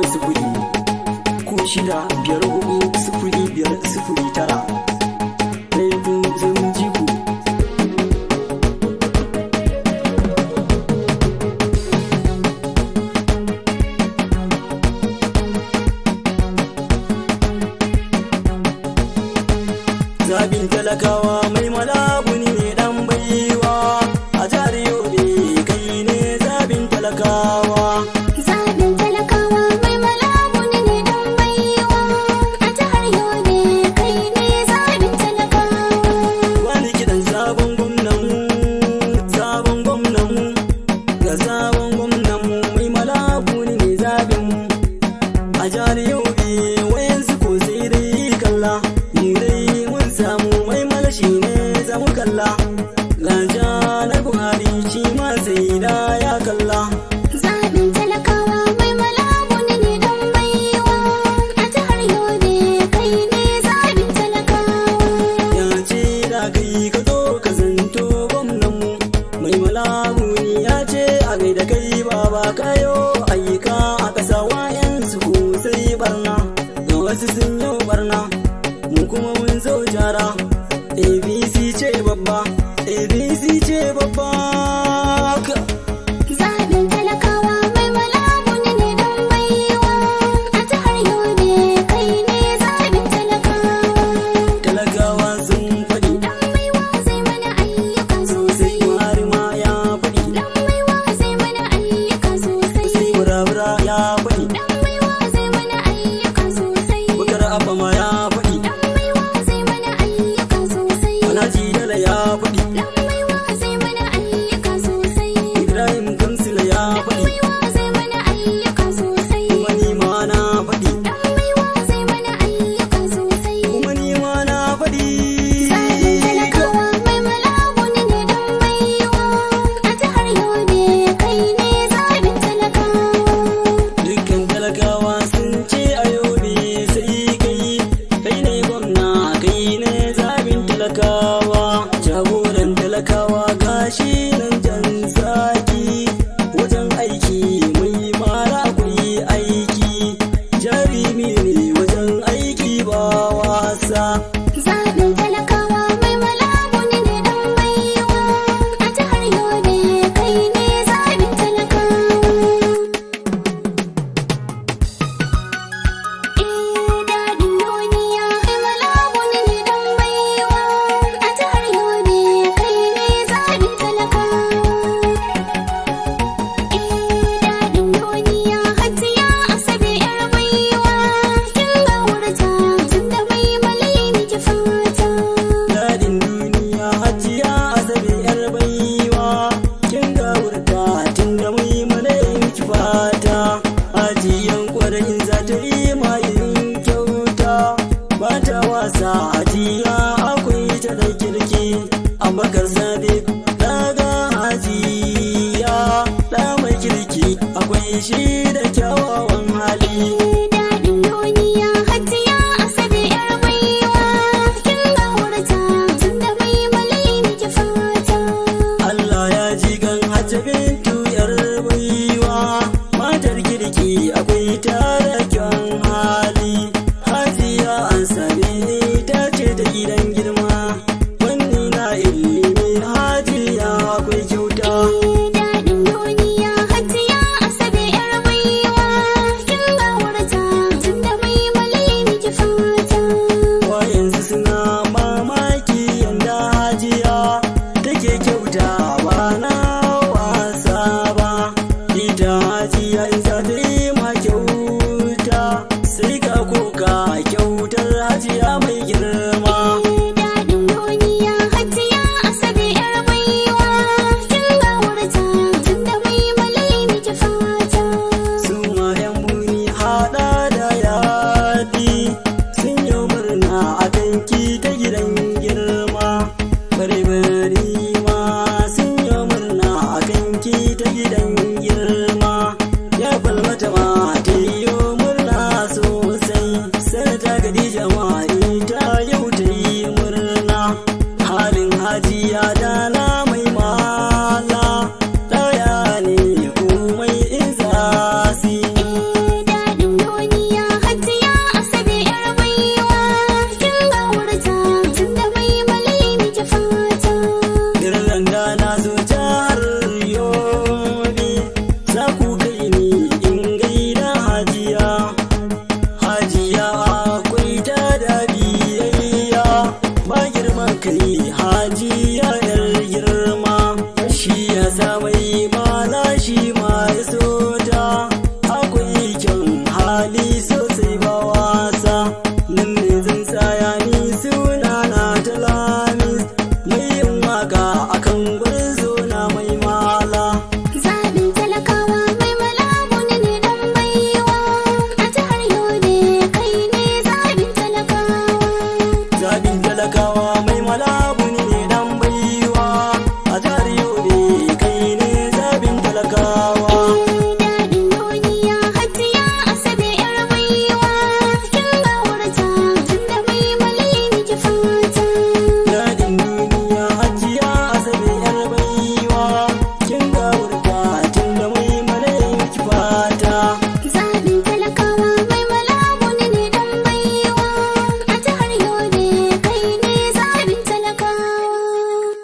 70 ko 6540509. Laifin sai mun ji ku. Zabin talakawa mai malabuni ne dan baiwa a jihar Yobe, kai ne zabin talakawa. Zaɓin talakawa mai malabuni ne dan baiwa a jihar Yobe, kai ne zaɓin talakawa. Wani kiɗan sabon gwamnan mu, sabon gwamnan mu, ga sabon gwamnan mu mai malabuni ne zabin mu. A jihar Yobe wayansu ko sai dai kalla, mu dai mun samu mai malashi ne za mu kalla. Ga janar Buhari shi ma sai da ya kalla. Zaɓin talakawa mai malabuni ne dan baiwa a jihar Yobe, kai ne zaɓin talakawa. Ya ce da kai ka zo ka zanto gwamnanmu mai malabuni, ya ce a gaida kai baba, kayo ayyuka a ƙasa, wayansu ko sai barna, ga wasu sun yi barna, mu kuma mun zo jara. APC ce babba, APC ce babba. Zaɓin talakawa mai malabuni ne dan baiwa a jihar Yobe, kai ne zaɓin talakawa. Talakawa sun faɗi. Dan baiwa zai mana ayyuka Sai sosai. Buhari ma ya faɗi. Dan baiwa zai mana ayyuka sosai. Sai Burabura ya faɗi. Dan baiwa zai mana ayyuka sosai. Bukar Abba ma ya faɗi. Dan baiwa zai mana ayyuka sosai. Alhaji Dala ya faɗi. Dan baiwa zai mana ayyuka sosai. Ibrahim Kamsila ya Dan faɗi. baiwa zai mana ayyuka sosai. Kuma ni ma na faɗi. Dan baiwa zai mana ayyuka sosai. Kuma ni ma na faɗi. Zaɓin talakawa mai malabuni ne dan baiwa a jihar Yobe, kai ne zaɓin talakawa. Dukkan talakawa sun ce a Yobe sai kai, kai ne gwamna, kai ne zabin talakawa. Jagoran talakawa gashi nan jan zaki, wajen aiki mai mara akwai aiki, jarumi ne wajen aiki ba wasa. Zaɓin talakawa mai malabuni ne dan baiwa a jihar Yobe, kai ne zaɓin talakawa. Eh, daɗin duniya mai malabuni ne dan baiwa a jihar Yobe, kai ne zaɓin talakawa. Eh, daɗin duniya Hajiya Asabe 'yar baiwa, kin ga wurta tunda mai malayi miki fata. Dadin duniya Hajiya Asabe yar baiwa, kin ga wurta tunda mai mana miki fata. Hajiyan kwarai za ta yi mayin kyauta, ba ta wasa, hajiya akwai ta da kirki. Abakar Sadiq daga hajiya da mai kirki akwai shi.